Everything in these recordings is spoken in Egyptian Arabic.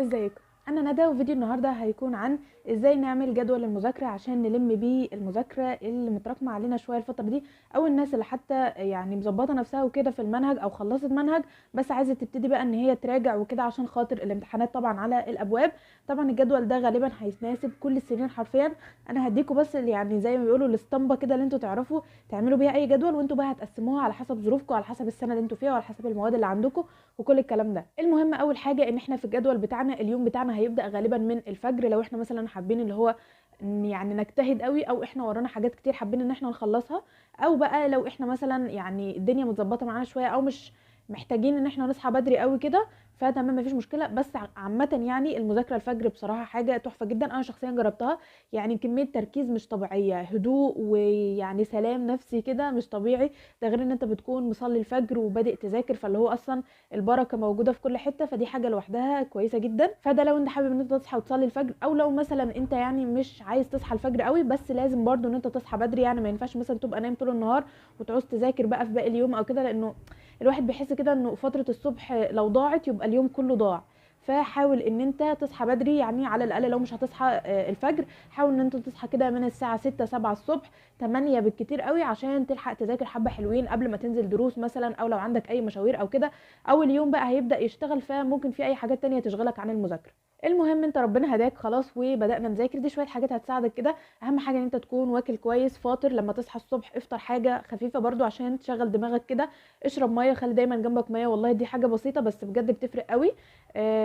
ازيكم؟ انا ندى، وفيديو النهارده هيكون عن ازاي نعمل جدول المذاكرة عشان نلم بيه المذاكرة اللي متراكمه علينا شوية الفترة دي، او الناس اللي حتى يعني مظبطه نفسها وكده في المنهج او خلصت منهج بس عايزه تبتدي بقى ان هي تراجع وكده عشان خاطر الامتحانات طبعا على الابواب. طبعا الجدول ده غالبا هيناسب كل السنين حرفيا. انا هديكم بس يعني زي ما بيقولوا الاسطمبه كده اللي انتوا تعرفوا تعملوا بيها اي جدول، وانتوا بقى هتقسموها على حسب ظروفكم، على حسب السنة اللي انتوا فيها، وعلى حسب المواد اللي عندكم وكل الكلام ده. المهم اول حاجة ان احنا في الجدول بتاعنا اليوم بتاعنا هيبدا غالبا من الفجر، لو احنا مثلا حابين اللي هو يعني نجتهد قوي، او احنا ورانا حاجات كتير حابين ان احنا نخلصها، او بقى لو احنا مثلا يعني الدنيا متظبطه معانا شوية او مش محتاجين ان احنا نصحى بدري قوي كده، فتمام مفيش مشكلة. بس عامة يعني المذاكرة الفجر بصراحة حاجة تحفة جدا، انا شخصيا جربتها، يعني كمية تركيز مش طبيعية، هدوء ويعني سلام نفسي كده مش طبيعي. ده غير ان انت بتكون مصلي الفجر وبادئ تذاكر، فاللي هو اصلا البركة موجودة في كل حتة، فدي حاجة لوحدها كويسة جدا. فده لو انت حابب ان انت تصحى وتصلي الفجر، او لو مثلا انت يعني مش عايز تصحى الفجر قوي، بس لازم برضو ان انت تصحى بدري، يعني ما ينفعش مثلا تبقى نايم طول النهار وتعوز تذاكر بقى في باقي اليوم او كده، لانه الواحد بيحس كده انه فترة الصبح لو ضاعت يبقى اليوم كله ضاع. فحاول ان انت تصحى بدري، يعني على الاقل لو مش هتصحى الفجر حاول ان انت تصحى كده من الساعة 6 7 الصبح، 8 بالكتير قوي، عشان تلحق تذاكر حبه حلوين قبل ما تنزل دروس مثلا، او لو عندك اي مشاوير او كده، او اليوم بقى هيبدا يشتغل فممكن في اي حاجات تانية تشغلك عن المذاكرة. المهم انت ربنا هداك خلاص وبدانا نذاكر، دي شوية حاجات هتساعدك كده. اهم حاجة ان انت تكون واكل كويس، فاطر لما تصحى الصبح افطر حاجة خفيفة برضو عشان تشغل دماغك كده، اشرب مية، خلي دايما جنبك مية، والله دي حاجة بسيطة بس بجد بتفرق قوي.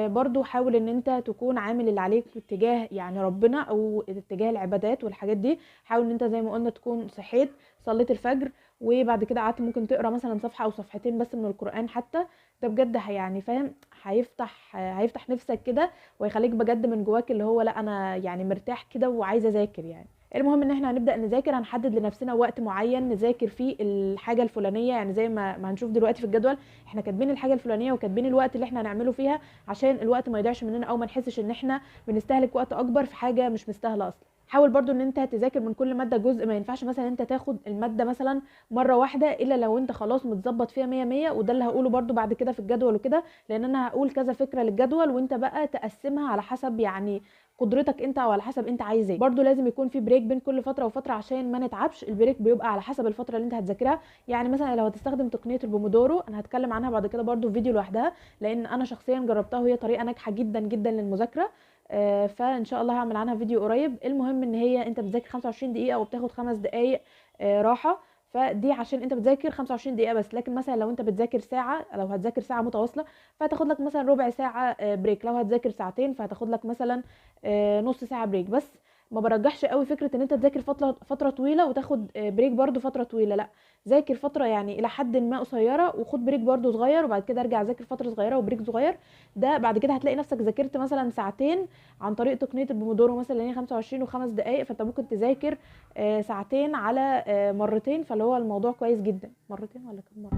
برضو حاول ان انت تكون عامل اللي عليك اتجاه يعني ربنا او اتجاه العبادات والحاجات دي. حاول ان انت زي ما قلنا تكون صحيت صليت الفجر، وبعد كده قعدت ممكن تقرا مثلا صفحة او صفحتين بس من القران حتى، ده بجد يعني فاهم هيفتح نفسك كده ويخليك بجد من جواك اللي هو لا انا يعني مرتاح كده وعايزه اذاكر يعني. المهم ان احنا هنبدا نذاكر، هنحدد لنفسنا وقت معين نذاكر فيه الحاجة الفلانية، يعني زي ما هنشوف دلوقتي في الجدول احنا كاتبين الحاجة الفلانية وكاتبين الوقت اللي احنا هنعمله فيها، عشان الوقت ما يضيعش مننا او ما نحسش ان احنا بنستهلك وقت اكبر في حاجة مش مستاهلة اصلا. حاول برضو ان انت تذاكر من كل مادة جزء، ما ينفعش مثلا انت تاخد المادة مثلا مرة واحدة الا لو انت خلاص متظبط فيها 100 100، وده اللي هقوله برضو بعد كده في الجدول وكده، لان انا هقول كذا فكرة للجدول وانت بقى تقسمها على حسب يعني قدرتك انت او على حسب انت عايز ايه. برضو لازم يكون في break بين كل فترة وفترة عشان ما نتعبش، ال break بيبقى على حسب الفترة اللي انت هتذاكرها. يعني مثلا لو هتستخدم تقنية البومودورو، انا هتكلم عنها بعد كده برضو في فيديو لوحدها، لان انا شخصيا جربتها وهي طريقه ناجحة جدا جدا للمذاكره، فان شاء الله هعمل عنها فيديو قريب. المهم ان هي انت بتذاكر 25 دقيقة وبتاخد 5 دقائق راحة، فدي عشان انت بتذاكر 25 دقيقة بس. لكن مثلا لو انت بتذاكر ساعة، لو هتذاكر ساعة متواصلة فهتاخد لك مثلا ربع ساعة break، لو هتذاكر ساعتين فهتاخد لك مثلا نص ساعة break. بس ما برجحش قوي فكرة ان انت تذاكر فترة طويلة وتاخد break برده فترة طويلة، لا ذاكر فترة يعني الى حد ما قصيرة وخد break برده صغير، وبعد كده ارجع ذاكر فترة صغيرة و break صغير. ده بعد كده هتلاقي نفسك ذاكرت مثلا ساعتين عن طريق تقنية البومودورو مثلا اللي هي 25 و5 دقائق، فانت ممكن تذاكر ساعتين على مرتين، فاللي هو الموضوع كويس جدا. مرتين ولا كم مرة؟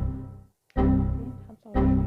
25.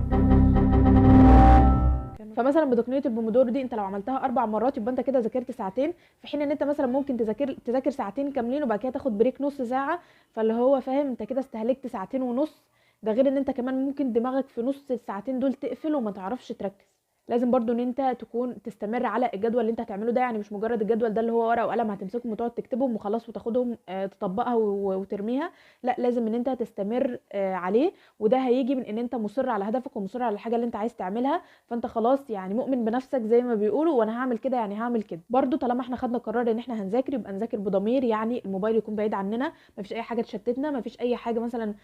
فمثلا بتقنية البومودورو دي انت لو عملتها 4 مرات يبقى انت كده ذاكرت ساعتين، في حين ان انت مثلا ممكن تذاكر ساعتين كاملين وبعد كده تاخد break نص ساعة، فاللي هو فاهم انت كده استهلكت ساعتين ونص. ده غير ان انت كمان ممكن دماغك في نص الساعتين دول تقفل وما تعرفش تركز. لازم برضو ان انت تكون تستمر على الجدول اللي انت هتعمله ده، يعني مش مجرد الجدول ده اللي هو ورقة وقلم هتمسكهم وتقعد تكتبهم وخلاص وتاخدهم تطبقها وترميها، لا لازم ان انت تستمر عليه، وده هيجي من ان انت مصر على هدفك ومصر على الحاجة اللي انت عايز تعملها، فانت خلاص يعني مؤمن بنفسك زي ما بيقولوا، وانا هعمل كده يعني هعمل كده. برضو طالما احنا خدنا قرار ان احنا هنذاكر يبقى نذاكر بضمير، يعني الموبايل يكون بعيد عننا، مفيش اي حاجة تشتتنا، مفيش اي حاجة مثلا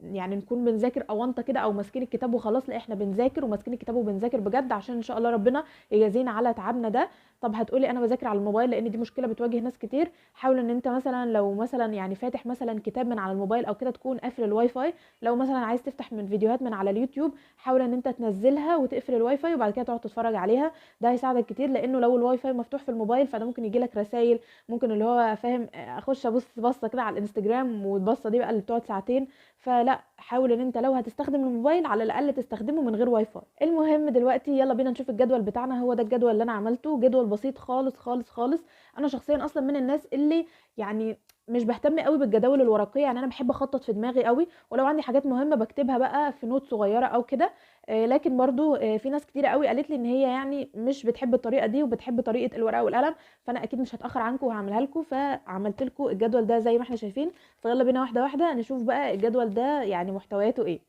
يعني نكون بنذاكر اونطه كده او ماسكين الكتاب وخلاص، لا احنا بنذاكر وماسكين الكتاب وبنذاكر بجد عشان ان شاء الله ربنا يجازينا على تعبنا ده. طب هتقولي انا بذاكر على الموبايل، لان دي مشكلة بتواجه ناس كتير. حاول ان انت مثلا لو مثلا يعني فاتح مثلا كتاب من على الموبايل او كده تكون قافل الواي فاي، لو مثلا عايز تفتح من فيديوهات من على اليوتيوب حاول ان انت تنزلها وتقفل الواي فاي وبعد كده تقعد تتفرج عليها، ده هيساعدك كتير، لانه لو الواي فاي مفتوح في الموبايل فده ممكن يجي لك رسائل، ممكن اللي هو فاهم اخش ابص بصة كده على الانستجرام والبصه دي بقى اللي بتقعد ساعتين. فلا حاول ان انت لو هتستخدم الموبايل على الاقل تستخدمه من غير واي فاي. المهم دلوقتي يلا بينا نشوف الجدول بتاعنا. هو ده الجدول اللي انا عملته، جدول بسيط خالص خالص خالص. انا شخصيا اصلا من الناس اللي يعني مش بهتم قوي بالجداول الورقية، يعني انا بحب اخطط في دماغي قوي، ولو عندي حاجات مهمة بكتبها بقى في note صغيرة او كده. لكن برضو في ناس كتيرة قوي قالت لي ان هي يعني مش بتحب الطريقة دي وبتحب طريقه الورقة والقلم، فانا اكيد مش هتاخر عنكم وهعملها لكم، فعملت لكم الجدول ده زي ما احنا شايفين. فيلا بينا واحدة واحدة نشوف بقى الجدول ده يعني محتوياته ايه.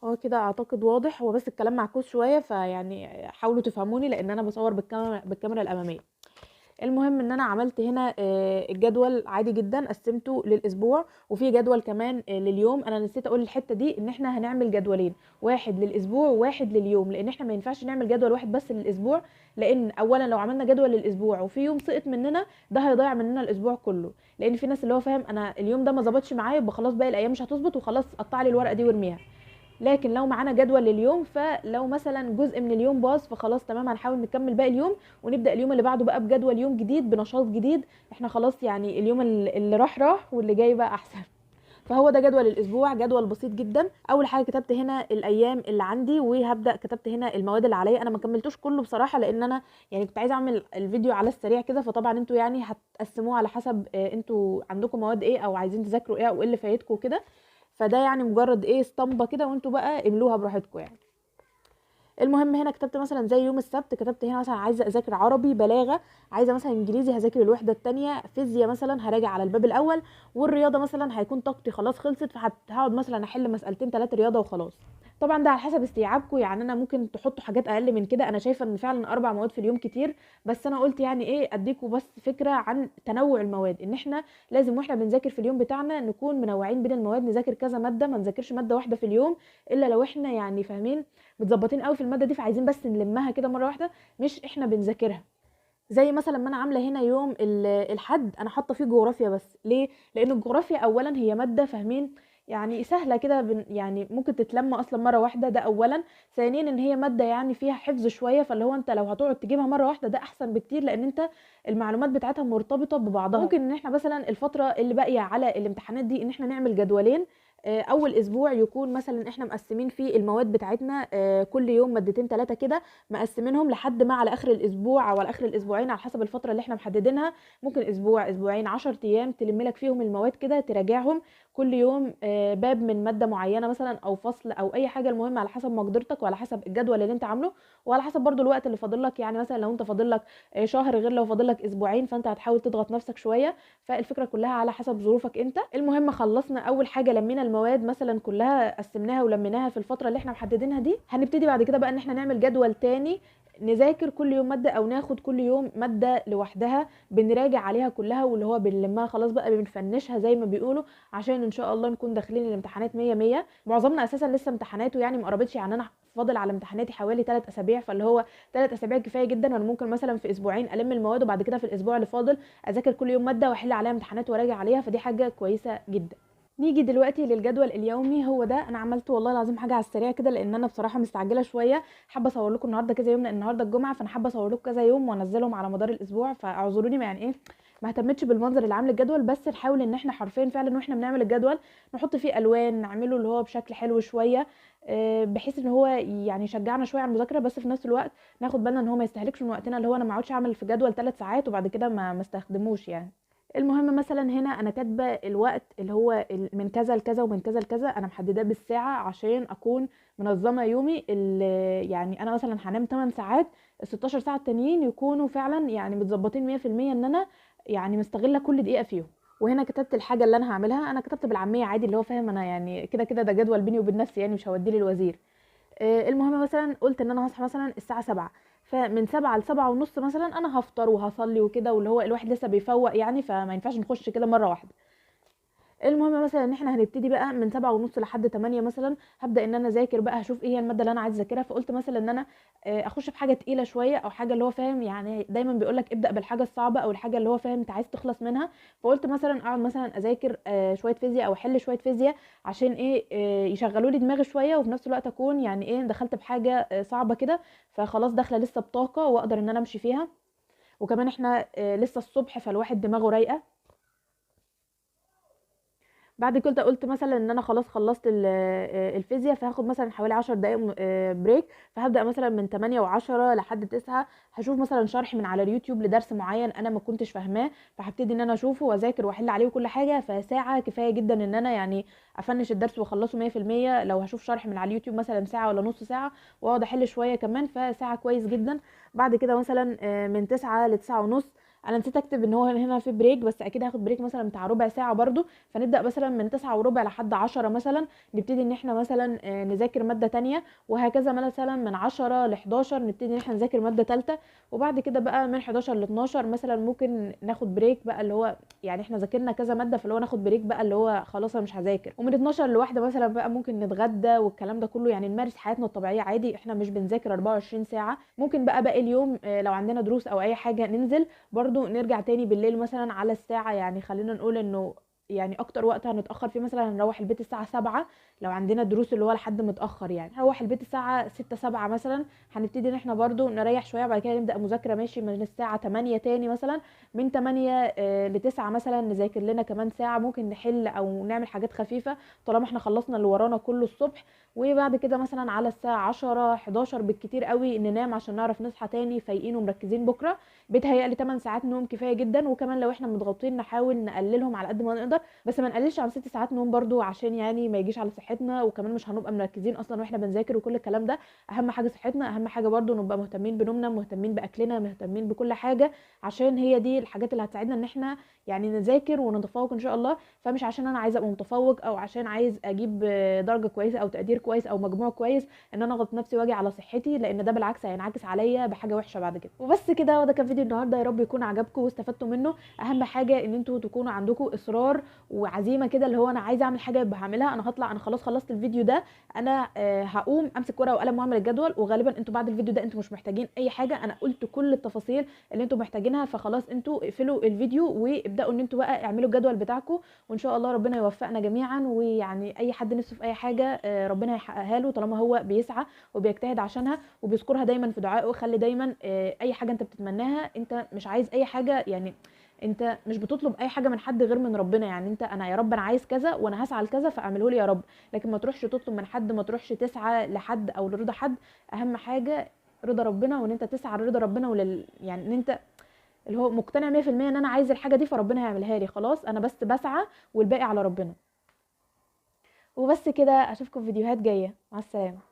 هو كده اعتقد واضح، هو بس الكلام معكوس شوية، فيعني حاولوا تفهموني لان انا بصور بالكاميرا الامامية. المهم ان انا عملت هنا الجدول عادي جدا، قسمته للاسبوع، وفي جدول كمان لليوم. انا نسيت اقول الحتة دي ان احنا هنعمل جدولين، واحد للاسبوع وواحد لليوم، لان احنا ما ينفعش نعمل جدول واحد بس للاسبوع، لان اولا لو عملنا جدول للاسبوع وفي يوم سقط مننا ده هيضيع مننا الاسبوع كله، لان في ناس اللي هو فاهم انا اليوم ده ما ظبطش معايا يبقى خلاص باقي الايام مش هتظبط وخلاص قطع لي الورقة دي وارميها. لكن لو معانا جدول لليوم، فلو مثلا جزء من اليوم باظ فخلاص تمام هنحاول نكمل باقي اليوم ونبدا اليوم اللي بعده بقى بجدول يوم جديد بنشاط جديد. احنا خلاص يعني اليوم اللي راح راح واللي جاي بقى احسن. فهو ده جدول الاسبوع، جدول بسيط جدا. اول حاجة كتبت هنا الايام اللي عندي، وهبدا كتبت هنا المواد اللي عليا. انا ما كملتوش كله بصراحة لان انا يعني كنت عايزه اعمل الفيديو على السريع كده، فطبعا انتوا يعني هتقسموه على حسب انتوا عندكم مواد ايه او عايزين تذاكروا ايه او ايه اللي فايتكم كده. فده يعني مجرد ايه اسطمبه كده، وانتوا بقى املوها براحتكم يعني. المهم هنا كتبت مثلا زي يوم السبت، كتبت هنا مثلا عايزه اذاكر عربي، بلاغه، عايزه مثلا انجليزي هذاكر الوحدة الثانية، فيزياء مثلا هراجع على الباب الاول، والرياضة مثلا هيكون طاقتي خلاص خلصت فهقعد مثلا احل مسالتين 3 رياضة وخلاص. طبعا ده على حسب استيعابكم، يعني انا ممكن تحطوا حاجات اقل من كده. انا شايفه ان فعلا 4 مواد في اليوم كتير، بس انا قلت يعني ايه اديكم بس فكرة عن تنوع المواد، ان احنا لازم واحنا بنذاكر في اليوم بتاعنا نكون منوعين بين المواد، نذاكر كذا مادة، ما نذاكرش مادة واحدة في اليوم الا لو احنا يعني فاهمين متظبطين قوي في المادة دي، فعايزين بس نلمها كده مرة واحدة مش احنا بنذاكرها. زي مثلا ما انا عامله هنا يوم الحد انا حاطه فيه جغرافيا بس. ليه؟ لان الجغرافيا اولا هي مادة فاهمين يعني سهلة كده، يعني ممكن تتلم اصلا مرة واحدة، ده اولا. ثانيا ان هي مادة يعني فيها حفظ شوية، فاللي هو انت لو هتقعد تجيبها مرة واحدة ده احسن بكتير، لان انت المعلومات بتاعتها مرتبطة ببعضها. ممكن ان احنا مثلا الفترة اللي باقية على الامتحانات دي ان احنا نعمل جدولين، اول اسبوع يكون مثلا احنا مقسمين فيه المواد بتاعتنا كل يوم مادتين 3 كده مقسمينهم لحد ما على اخر الاسبوع او على اخر الاسبوعين على حسب الفترة اللي احنا محددينها، ممكن اسبوع اسبوعين 10 ايام تلم لك فيهم المواد كده تراجعهم كل يوم باب من مادة معينة مثلا او فصل او اي حاجة، المهم على حسب مقدرتك وعلى حسب الجدول اللي انت عامله وعلى حسب برضو الوقت اللي فاضل لك. يعني مثلا لو انت فاضل لك شهر غير لو فاضل لك اسبوعين، فانت هتحاول تضغط نفسك شوية، فالفكرة كلها على حسب ظروفك انت. المهم خلصنا اول حاجة، لمينا المواد مثلا كلها قسمناها ولميناها في الفترة اللي احنا محددينها دي. هنبتدي بعد كده بقى ان احنا نعمل جدول تاني، نذاكر كل يوم مادة او ناخد كل يوم مادة لوحدها بنراجع عليها كلها، واللي هو بنلمها خلاص بقى بنفنشها زي ما بيقولوا، عشان ان شاء الله نكون داخلين الامتحانات 100 100. معظمنا اساسا لسه امتحاناته يعني ما قربتش، يعني انا فاضل على امتحاناتي حوالي 3 اسابيع، فاللي هو 3 اسابيع كفاية جدا. انا ممكن مثلا في اسبوعين الم المواد، وبعد كده في الاسبوع اللي فاضل اذاكر كل يوم مادة واحل عليها امتحانات وراجع عليها، فدي حاجة كويسة جدا. نيجي دلوقتي للجدول اليومي. هو ده انا عملته والله العظيم حاجة على السريع كده، لان انا بصراحة مستعجلة شوية، حابة اصور لكم النهارده كذا يوم لان النهارده الجمعة، فانا حابة اصور لكم كذا يوم وانزلهم على مدار الاسبوع، فاعذروني ما يعني ايه ما اهتمتش بالمنظر اللي عامل الجدول، بس نحاول ان احنا حرفيا فعلا واحنا بنعمل الجدول نحط فيه الوان، نعمله اللي هو بشكل حلو شوية، بحيث ان هو يعني يشجعنا شوية على المذاكرة، بس في نفس الوقت ناخد بالنا ان هو ما يستهلكش من وقتنا، اللي هو انا ما اقعدش اعمل في جدول 3 ساعات وبعد كده ما استخدموش يعني. المهم مثلا هنا انا كاتبه الوقت اللي هو من كذا لكذا ومن كذا لكذا، انا محدداه بالساعة عشان اكون منظمة يومي. يعني انا مثلا هنام 8 ساعات، ال 16 ساعة التانيين يكونوا فعلا يعني متظبطين 100% ان انا يعني مستغله كل دقيقة فيهم. وهنا كتبت الحاجة اللي انا هعملها، انا كتبت بالعامية عادي اللي هو فاهم انا يعني كده كده ده جدول بيني وبين نفسي يعني مش هوديه للوزير. المهم مثلا قلت ان انا هصحى مثلا الساعة 7، فمن 7 ل 7:30 مثلا انا هفطر وهصلي وكده، واللي هو الواحد لسه بيفوق يعني، فما ينفعش نخش كده مرة واحدة. المهم مثلا ان احنا هنبتدي بقى من 7:30 لحد 8 مثلا، هبدا ان انا اذاكر بقى، هشوف ايه هي المادة اللي انا عايزه اذاكرها. فقلت مثلا ان انا اخش في حاجة تقيلة شوية، او حاجة اللي هو فاهم يعني دايما بيقول لك ابدا بالحاجة الصعبة او الحاجة اللي هو فاهم انت عايز تخلص منها. فقلت مثلا اقعد مثلا اذاكر شوية فيزياء او احل شوية فيزياء عشان ايه يشغلوا لي دماغي شوية، وفي نفس الوقت اكون يعني ايه دخلت بحاجة صعبة كده، فخلاص داخله لسه بطاقة واقدر ان انا امشي فيها. وكمان احنا لسه الصبح فالواحد دماغه رايقة. بعد كده قلت مثلا ان انا خلاص خلصت الفيزياء، فهاخد مثلا حوالي 10 دقائق break، فهبدا مثلا من 8:10 لحد 9 هشوف مثلا شرح من على اليوتيوب لدرس معين انا ما كنتش فاهماه، فهبتدي ان انا اشوفه واذاكر واحل عليه وكل حاجة. فساعه كفاية جدا ان انا يعني افنش الدرس واخلصه 100%. لو هشوف شرح من على اليوتيوب مثلا ساعة ولا نص ساعة واقعد احل شوية كمان، فساعه كويس جدا. بعد كده مثلا من 9 ل 9:30، انا نسيت اكتب ان هو هنا في break، بس اكيد هاخد break مثلا بتاع ربع ساعة برده، فنبدا مثلا من 9:15 لحد 10 مثلا نبتدي ان احنا مثلا نذاكر مادة تانية، وهكذا مثلا من 10 ل 11 نبتدي ان احنا نذاكر مادة ثالثة، وبعد كده بقى من 11 ل 12 مثلا ممكن ناخد break بقى، اللي هو يعني احنا ذاكرنا كذا مادة فاللي هو ناخد break بقى اللي هو خلاص انا مش هذاكر. ومن 12 ل 1 مثلا بقى ممكن نتغدى والكلام ده كله، يعني نمارس حياتنا الطبيعية عادي، احنا مش بنذاكر 24 ساعة. ممكن بقى باقي اليوم لو عندنا دروس او اي حاجة ننزل برضو، نرجع تاني بالليل مثلا على الساعة، يعني خلينا نقول انه يعني اكتر وقت هنتاخر فيه مثلا هنروح البيت الساعة 7 لو عندنا دروس اللي هو لحد متاخر، يعني هنروح البيت الساعة 6 7 مثلا، هنبتدي ان احنا برضو نريح شوية، بعد كده نبدا مذاكرة ماشي من الساعة 8 تاني مثلا، من 8 ل 9 مثلا نذاكر لنا كمان ساعة، ممكن نحل او نعمل حاجات خفيفة طالما احنا خلصنا اللي ورانا كله الصبح. وبعد كده مثلا على الساعة 10 11 بالكتير قوي ننام عشان نعرف نصحى تاني فايقين ومركزين بكره. بيتهيألي 8 ساعات نوم كفاية جدا، وكمان لو احنا مضغوطين نحاول نقللهم على قد ما نقدر، بس ما نقللش عن 6 ساعات نوم برضو عشان يعني ما يجيش على صحتنا، وكمان مش هنبقى مركزين اصلا واحنا بنذاكر وكل الكلام ده. اهم حاجة صحتنا، اهم حاجة برضو نبقى مهتمين بنومنا، مهتمين باكلنا، مهتمين بكل حاجة، عشان هي دي الحاجات اللي هتساعدنا ان احنا يعني نذاكر ونتفوق ان شاء الله. فمش عشان انا عايزه ابقى متفوق او عشان عايز اجيب درجه كويسة او تقدير كويس او مجموع كويس ان انا اضغط نفسي واجي على صحتي، لان ده بالعكس هينعكس عليا بحاجة وحشة بعد كده. وبس كده، وده كان فيديو النهارده، يا رب يكون عجبكم واستفدتوا منه. اهم حاجة ان انتوا تكونوا عندكم اصرار وعزيمة كده، اللي هو انا عايزه اعمل حاجة يبقى هعملها، انا هطلع، انا خلاص خلصت الفيديو ده، انا هقوم امسك ورقة وقلم واعمل الجدول. وغالبا انتوا بعد الفيديو ده انتوا مش محتاجين اي حاجة، انا قلت كل التفاصيل اللي انتوا محتاجينها، فخلاص انتوا اقفلوا الفيديو وابداوا ان انتوا بقى اعملوا الجدول بتاعكم، وان شاء الله ربنا يوفقنا جميعا. ويعني اي حد نفسه في اي حاجة ربنا هيحققها له طالما هو بيسعى وبيجتهد عشانها وبيذكرها دايما في دعائه. خلي دايما اي حاجة انت بتتمناها، انت مش عايز اي حاجة، يعني انت مش بتطلب اي حاجة من حد غير من ربنا، يعني انت انا يا رب انا عايز كذا وانا هسعى لكذا فاعمله لي يا رب، لكن ما تروحش تطلب من حد، ما تروحش تسعى لحد او لرضا حد. اهم حاجة رضا ربنا، وان انت تسعى لرضا ربنا يعني ان انت اللي هو مقتنع 100% ان انا عايز الحاجة دي فربنا هيعملها لي، خلاص انا بس بسعى والباقي على ربنا. وبس كده، اشوفكم في فيديوهات جاية، مع السلامة.